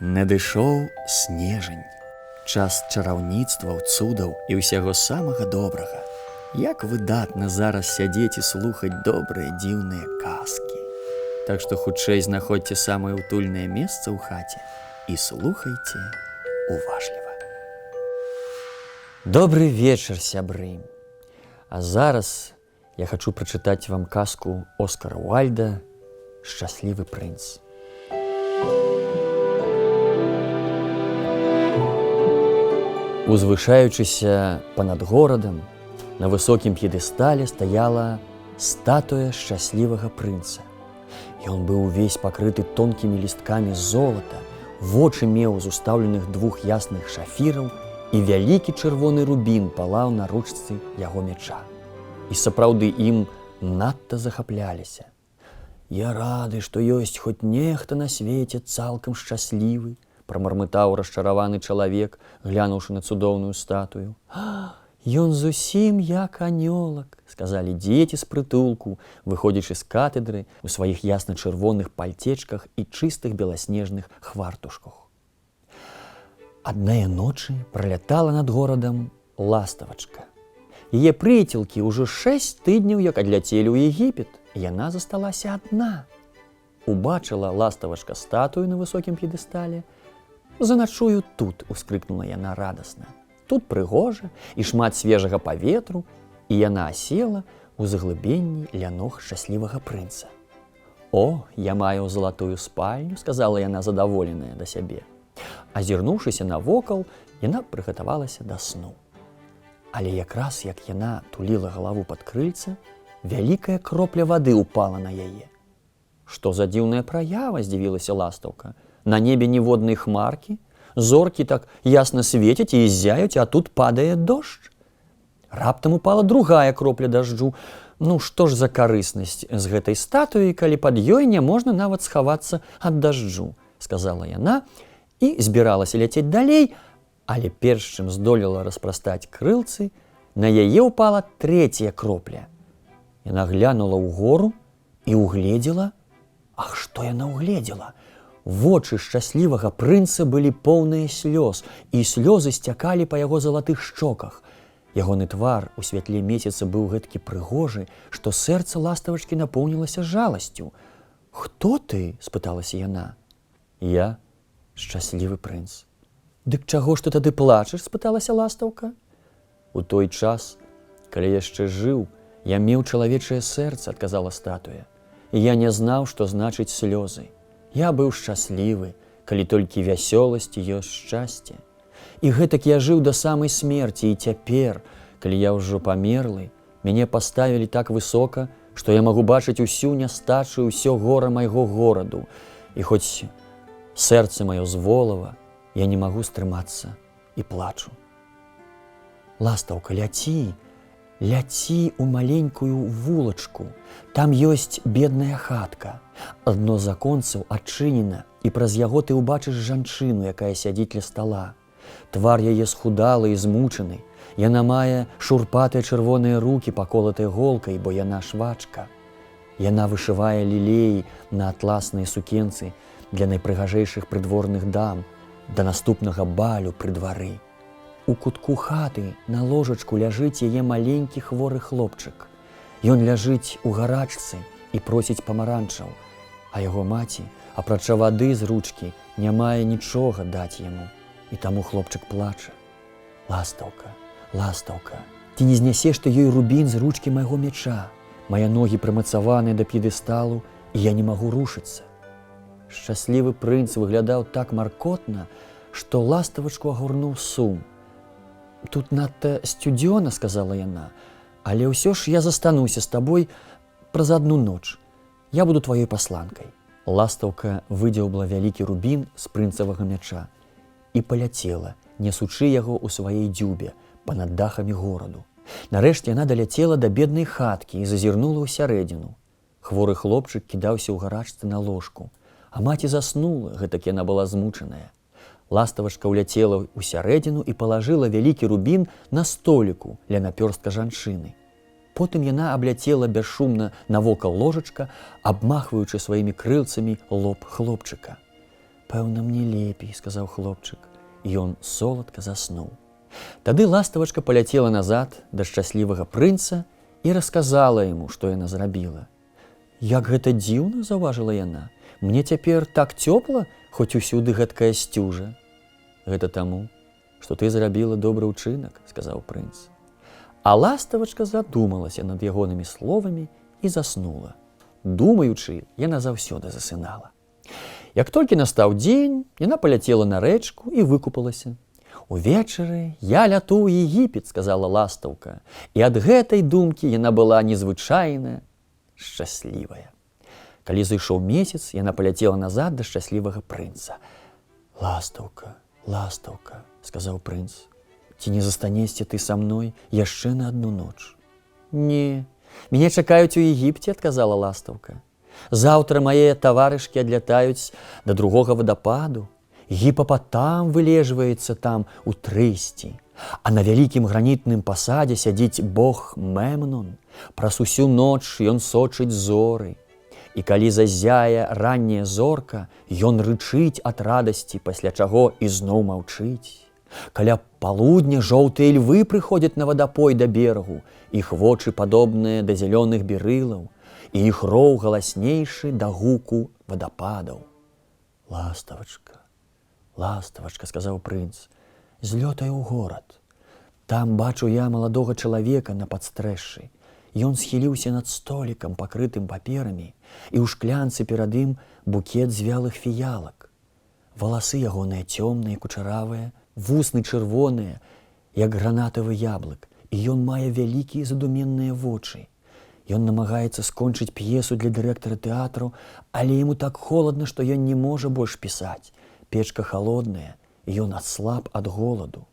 Надышоў снежань. Час чараўніцтваў, цудаў і ўсяго самага добрага. Як выдатна зараз сядзець і слухаць добрыя дзіўныя казкі. Так што хутчэй знаходзьце самае ўтульнае месца ў хаце і слухайце уважліва. Добры вечар, сябры. А зараз я хачу прачытаць вам казку Оскара Уальда «Шчаслівы прынц». Узвышаючыся панад горадам, на высокім п'едэстале стаяла статуя шчаслівага прынца. Ён быў увесь пакрыты тонкімі лісткамі золата, вочы меў з устаўленых двух ясных шафіраў, і вялікі чырвоны рубін палаў на ручцы яго мяча. І сапраўды ім надта захапляліся. Я рады, што ёсць хоць нехта на свеце цалкам шчаслівы, прамармытаў расчараваны чалавек, глянуўшы на цудоўную статую. Ён зусім як анёлак, сказалі дзеці з прытулку, выходзячы з катедры ў сваіх ясна-чырвоных пальцечках і чыстых беласнежных хвартушках. Аднае ночы пралятала над горадам ластавачка. Яе прыяцелкі ўжо 6 тыдняў як адляцелі ў Егіпет, і яна засталася адна. Убачыла ластавачка статую на высокім п'едэстале. Заначую тут, ускрыкнула яна радасна. Тут прыгожа і шмат свежага паветру, і яна асела ў заглыбенні ля ног шчаслівага прынца. О, я маю залатую спальню, сказала яна задаволеная да сябе. Азірнуўшыся навокал, яна прыгатавалася да сну. Але якраз як яна туліла галаву пад крыльца, вялікая кропля вады ўпала на яе. Што за дзіўная праява, здзівілася ластаўка. На небе ніводнай хмаркі, зоркі так ясна светяць і зяюць, а тут падае дождж. Раптам упала другая кропля дажджу. Ну што ж за карыснасць з гэтай статуі, калі пад ёй не можна нават схавацца ад дажджу, сказала яна і збіралася ляцець далей, але перш чым здолела распрастаць крылцы, на яе ўпала трэцяя кропля. Яна глянула ўгору і угледзела. Ах, што яна угледзела? Вочы шчаслівага прынца былі поўныя слёз, і слёзы сцякалі па яго залатых шчоках. Ягоны твар у святле месяца быў гэткі прыгожы, што сэрца ластавачкі напоўнілася жаласцю. Хто ты? спыталася яна. Я шчаслівы прынц. Дык чаго ж ты тады плачаш? спыталася ластаўка. У той час, калі яшчэ жыў, я меў чалавечае сэрца, адказала статуя. І я не знаў, што значыць слёзы. Я быў шчаслівы, калі толькі вясёласць ёсць шчасце. І гэтак я жыў да самай смерці, і цяпер, калі я ўжо памерлы, мяне паставілі так высока, што я магу бачыць усю нястачу і ўсё гора майго гораду. І хоць сэрца маё з волава, я не магу стрымацца і плачу. Ластаўка, ляці, ляці ў маленькую вулачку. Там ёсць бедная хатка. Адно з аконцаў адчынена, і праз яго ты ўбачыш жанчыну, якая сядзіць ля стала. Твар яе схудалы і змучаны. Яна мае шурпатыя чырвоныя рукі, паколатыя голкай, бо яна швачка. Яна вышывае лілеі на атласнай сукенцы для найпрыгажэйшых прыдворных дам да наступнага балю пры двары. У кутку хаты на ложачку ляжыць яе маленькі хворы хлопчык. Ён ляжыць у гарачцы і просіць памаранчаў, а яго маці, апрача вады з ручкі, не мае нічога даць яму, і таму хлопчык плача. Ластаўка, ластаўка, ці не знясеш ты ёй рубін з ручкі майго мяча? Мае ногі прымацаваны да п'едэсталу, і я не магу рушыцца. Шчаслівы прынц выглядаў так маркотна, што ластавачку агурнуў сум. Тут надта сцюдзёна, сказала яна, але ўсё ж я застануся з табой праз адну ноч. Я буду тваёй пасланкай. Ластаўка выдзяўбла вялікі рубін з прынцавага мяча і паляцела, несучы яго ў сваёй дзюбе па-над дахамі гораду. Нарэшце яна даляцела да беднай хаткі і зазірнула ў сярэдзіну. Хворы хлопчык кідаўся ў гарачцы на ложку, а маці заснула, гэтак яна была змучаная. Ластавачка ўляцела ў сярэдзіну і палажыла вялікі рубін на століку ля напёрстка жанчыны. Потым яна абляцела бясшумна навокал ложачка, абмахваючы сваімі крылцамі лоб хлопчыка. Пэўна, мне лепей, сказаў хлопчык, і ён соладка заснуў. Тады ластавачка паляцела назад да шчаслівага прынца і расказала яму, што яна зрабіла. Як гэта дзіўна, заўважыла яна. Мне цяпер так цёпла, хоць усюды гэткая сцюжа. Гэта таму, што ты зрабіла добры ўчынак, сказаў прынц. А ластавачка задумалася над ягонымі словамі і заснула. Думаючы, яна заўсёды засынала. Як толькі настаў дзень, яна паляцела на рэчку і выкупалася. Увечары я ляту ў Егіпет, сказала ластаўка, і ад гэтай думкі яна была незвычайна шчаслівая. Калі зышоў месяц, яна паляцела назад да шчаслівага прынца. Ластаўка, ластаўка, сказаў прынц, ці не застанешся ты са мной яшчэ на одну ноч? Не, мяне чакаюць у Егіпце, адказала ластаўка. Заўтра мае таварышкі адлятаюць да другога вадападу. Гіпапатам вылежваецца там у трысці. А на вялікім гранітным пасадзе сядзіць бог Мемнон. Праз усю ноч ён сочыць зоры. І калі зазяе ранняя зорка, ён рычыць ад радасці, пасля чаго ізноў маўчыць. Каля палудня жоўтыя львы прыходзяць на вадапой да берагу, іх вочы падобныя да зялёных берылаў, і іх роў галаснейшы да гуку вадападаў. Ластавачка, ластавачка, сказаў прынц, злётай у горад. Там бачу я маладога чалавека на падстрэшшы. Ён схіліўся над столікам, пакрытым паперамі, і ў шклянцы перад ім букет з вялых фіялак. Валасы ягоныя цёмныя, кучаравыя, вусны чырвоныя, як гранатавы яблык, і ён мае вялікія задуменныя вочы. Ён намагаецца скончыць п'есу для дырэктара тэатру, але яму так холадна, што ён не можа больш пісаць. Печка халодная, і ён аслаб ад голаду.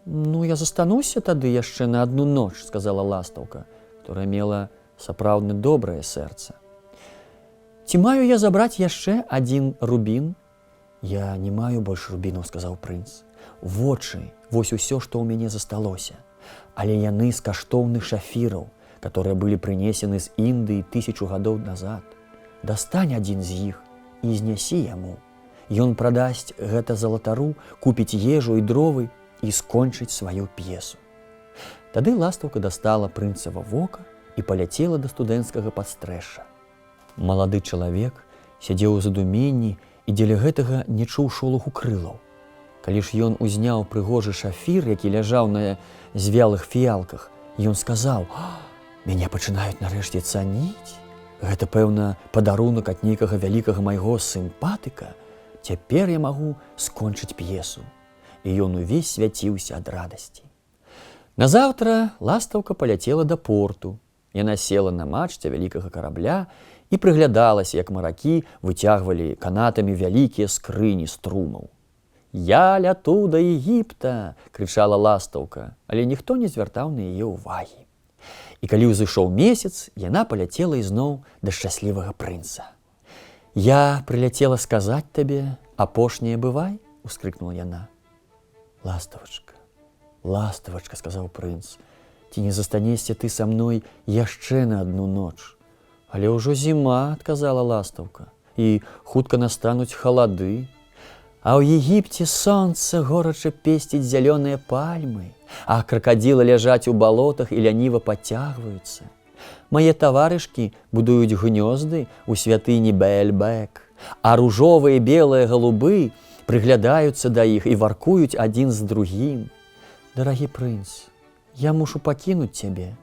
Ну, я застануся тады яшчэ на одну ноч, сказала ластаўка, которая мела сапраўдны добрае сэрца. Ці маю я забраць яшчэ адзін рубін? Я не маю больш рубінаў, сказаў прынц. Вочы, вось усё, што ў мяне засталося. Але яны з каштоўных шафіраў, которые былі прынесены з Індыі 1000 гадоў назад. Дастань адзін з іх і знясі яму. Ён прадасць гэта залатару, купіць ежу і дровы і скончыць сваю п'есу. Тады ластаўка дастала прынцава вока і паляцела да студэнцкага падстрэшша. Малады чалавек сядзеў у задуменні і дзеля гэтага не чуў шолаху крылаў. Калі ж ён узняў прыгожы шафір, які ляжаў на звялых фіялках, ён сказаў: « Мяне пачынаюць нарэшце цаніць. Гэта, пэўна, падарунак ад нейкага вялікага майго сімпатыка. Цяпер я магу скончыць п'есу. І ён увесь свяціўся ад радасці. Назаўтра ластаўка паляцела да порту. Яна села на мачце вялікага карабля і прыглядалася, як маракі выцягвалі канатамі вялікія скрыні з трумаў. Я ляту да Егіпта, крычала ластаўка, але ніхто не звяртаў на яе ўвагі. І калі ўзышоў месяц, яна паляцела ізноў да шчаслівага прынца. Я прыляцела сказаць табе, апошняе бывай, ускрыкнула яна. Ластавачка, ластавачка, сказаў прынц, ці не застанешся ты са мной яшчэ на одну ноч? Але ўжо зіма, адказала ластаўка, і хутка настануць халады. А ў Егіпце сонца горача песціць зялёныя пальмы, а кракадзілы ляжаць у балотах і ляніва пацягваюцца. Мае таварышкі будуюць гнёзды ў святыні Бэльбек, а ружовыя белыя галубы прыглядаюцца да іх і варкуюць адзін з другім. Дарагі прынц, я мушу пакінуць цябе,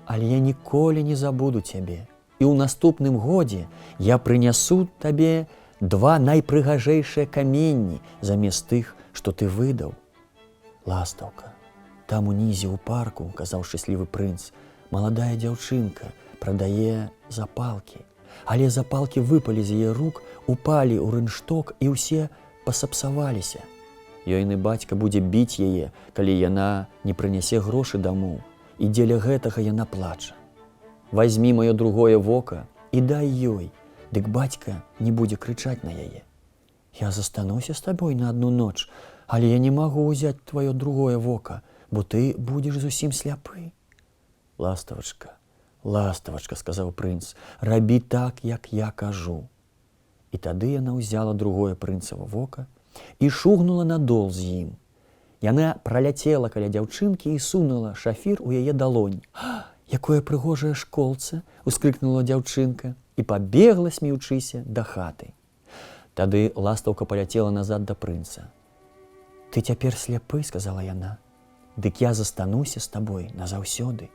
але я ніколі не забуду цябе. І ў наступным годзе я прынясу табе два найпрыгажэйшыя каменні замест тых, што ты выдаў. Ластаўка, там унізе ў парку, казаў шчаслівы прынц, маладая дзяўчынка прадае запалкі. Але запалкі выпалі з яе рук, упалі ў рыншток і ўсе пасапсаваліся. Ёйны бацька будзе біць яе, калі яна не прынясе грошы дамоў, і дзеля гэтага яна плача. Вазьмі маё другое вока і дай ёй, дык бацька не будзе крычаць на яе. Я застануся з табой на одну ноч, але я не магу ўзяць тваё другое вока, бо ты будзеш зусім сляпы. Ластавачка, ластавачка, сказаў прынц, рабі так, як я кажу. І тады яна ўзяла другое прынцава вока і шугнула на дол з ім. Яна праляцела каля дзяўчынкі і сунула шафір у яе далонь. «Якое прыгожае школца!» — ускрыкнула дзяўчынка і пабегла, смеючыся, да хаты. Тады ластаўка паляцела назад да прынца. «Ты цяпер сляпы, — сказала яна, — дык я застануся з табой назаўсёды».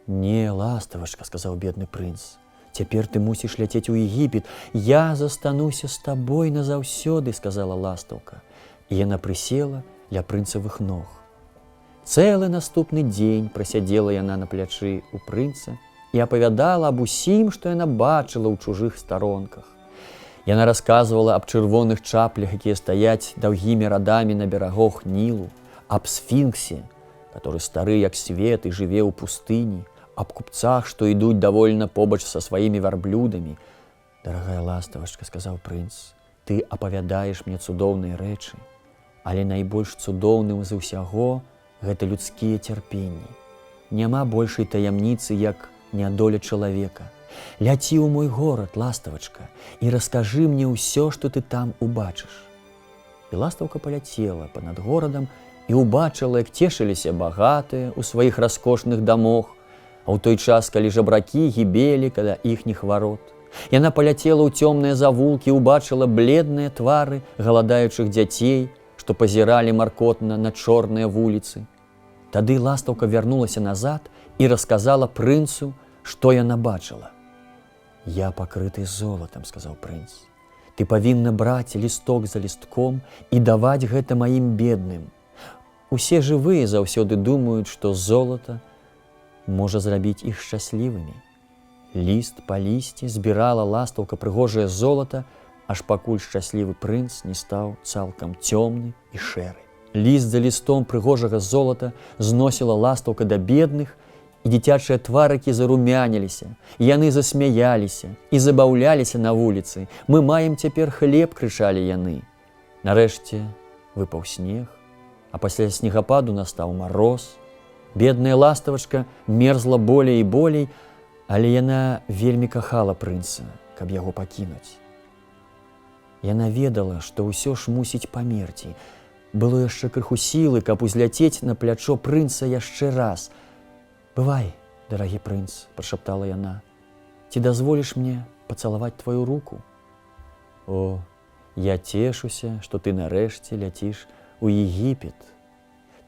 «Не, ластавачка, — сказаў бедны прынц, — цяпер ты мусіш ляцець у Егіпет». «Я застануся з табой назаўсёды, — сказала ластаўка. І яна прысела ля прынцавых ног. Цэлы наступны дзень прасядзела яна на плячы у прынца і апавядала аб усім, што яна бачыла ў чужых старонках. Яна расказвала аб чырвоных чаплях, якія стаяць даўгімі радамі на берагах Нілу, аб сфінксе, который стары як свет і жыве ў пустыні, аб купцах, што ідуць давольна побач са сваімі вярблюдамі. «Дарагая ластавачка, — сказаў прынц, — ты апавядаеш мне цудоўныя рэчы, але найбольш цудоўным з усяго гэта людскія цярпенні. Няма большай таямніцы, як нядоля чалавека. Ляці ў мой горад, ластавачка, і раскажы мне ўсё, што ты там убачыш». І ластаўка паляцела па-над горадам і ўбачыла, як цешыліся багатыя ў сваіх раскошных дамах, а ў той час, калі жабракі гібелі каля іхніх варот. Яна паляцела ў цёмныя завулкі, убачыла бледныя твары галадаючых дзяцей, што пазіралі маркотна на чорныя вуліцы. Тады ластаўка вярнулася назад і расказала прынцу, што яна бачыла. «Я пакрыты золатам, — сказаў прынц. Ты павінна браць лісток за лістком і даваць гэта маім бедным. Усе жывыя заўсёды думаюць, што золата можа зрабіць іх шчаслівымі». Ліст па лісце збірала ластаўка прыгожае золата, аж пакуль шчаслівы прынц не стаў цалкам цёмны і шэры. Ліст за лістом прыгожага золата зносіла ластаўка да бедных, і дзіцячыя тварыкі зарумяніліся, і яны засмяяліся і забаўляліся на вуліцы. «Мы маем цяпер хлеб», — крычалі яны. Нарэшце выпаў снег, а пасля снегападу настаў мароз. Бедная ластавачка мерзла болей і болей, але яна вельмі кахала прынца, каб яго пакінуць. Яна ведала, што ўсё ж мусіць памерці. Было яшчэ крыху сілы, каб узляцець на плячо прынца яшчэ раз. «Бывай, дарагі прынц, — прашаптала яна. Ці дазволіш мне пацалаваць твою руку? О, я цешуся, што ты нарэшце ляціш у Егіпет.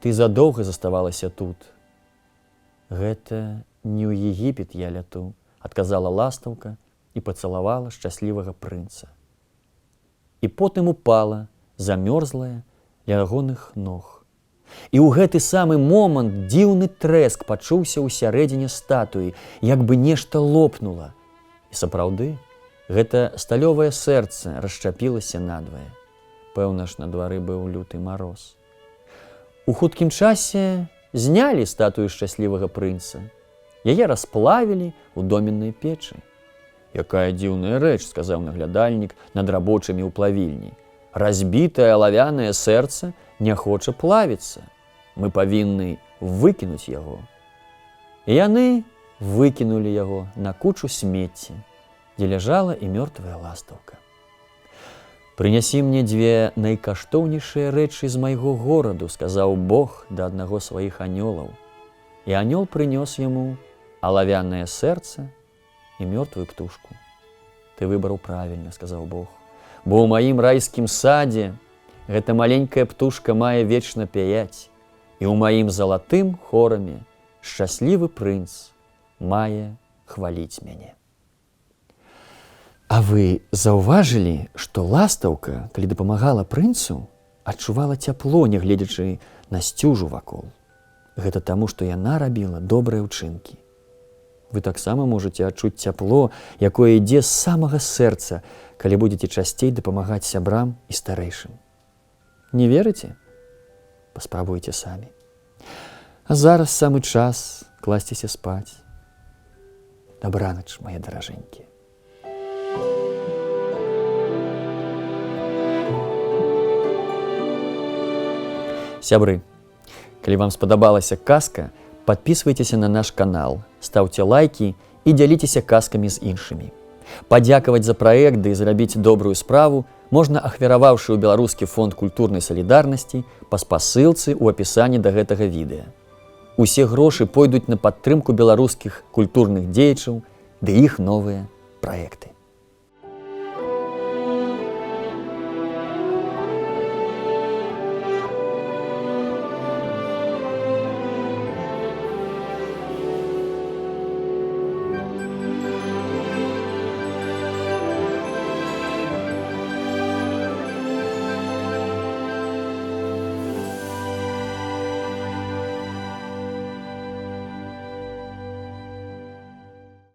Ты задоўга заставалася тут». «Гэта не ў Егіпет я ляту, — адказала ластаўка і пацалавала шчаслівага прынца. І потым упала, замёрзлая, ля ягоных ног. І ў гэты самы момант дзіўны трэск пачуўся ў сярэдзіне статуі, як бы нешта лопнула. І сапраўды, гэта сталёвае сэрца расшчапілася надвае. Пэўна ж, на двары быў люты мароз. У хуткім часе знялі статую шчаслівага прынца. Яе расплавілі ў доменнай печы. «Якая дзіўная рэч, — сказаў наглядальнік над рабочымі ў плавільні. Разбітае алавянае сэрца не хоча плавіцца. Мы павінны выкінуць яго». І яны выкінулі яго на кучу смецця, дзе ляжала і мёртвая ластаўка. «Прынясі мне дзве найкаштоўнейшыя рэчы з майго гораду, — сказаў Бог да аднаго сваіх анёлаў. І анёл прынёс яму алавянае сэрца і мёртвую птушку. «Ты выбраў правільна, — сказаў Бог, — бо ў маім райскім садзе гэта маленькая птушка мае вечна пяяць, і ў маім залатым хораме шчаслівы прынц мае хваліць мяне». А вы заўважылі, што ластаўка, калі дапамагала прынцу, адчувала цяпло, нягледзячы на сцюжу вакол? Гэта таму, што яна рабіла добрыя ўчынкі. Вы таксама можаце адчуць цяпло, якое ідзе з самага сэрца, калі будзеце часцей дапамагаць сябрам і старэйшым. Не верыце? Паспрабуйце самі. А зараз самы час класціся спаць. Дабранач, мае даражэнькія. Сябры, калі вам спадабалася казка, падпісвайцеся на наш канал, стаўце лайкі і дзяліцеся казкамі з іншымі. Падзякаваць за праект ды зрабіць добрую справу можна, ахвяраваўшы ў Беларускі фонд культурнай салідарнасці па спасылцы ў апісанні да гэтага відэа. Усе грошы пойдуць на падтрымку беларускіх культурных дзеячаў ды іх новыя праекты.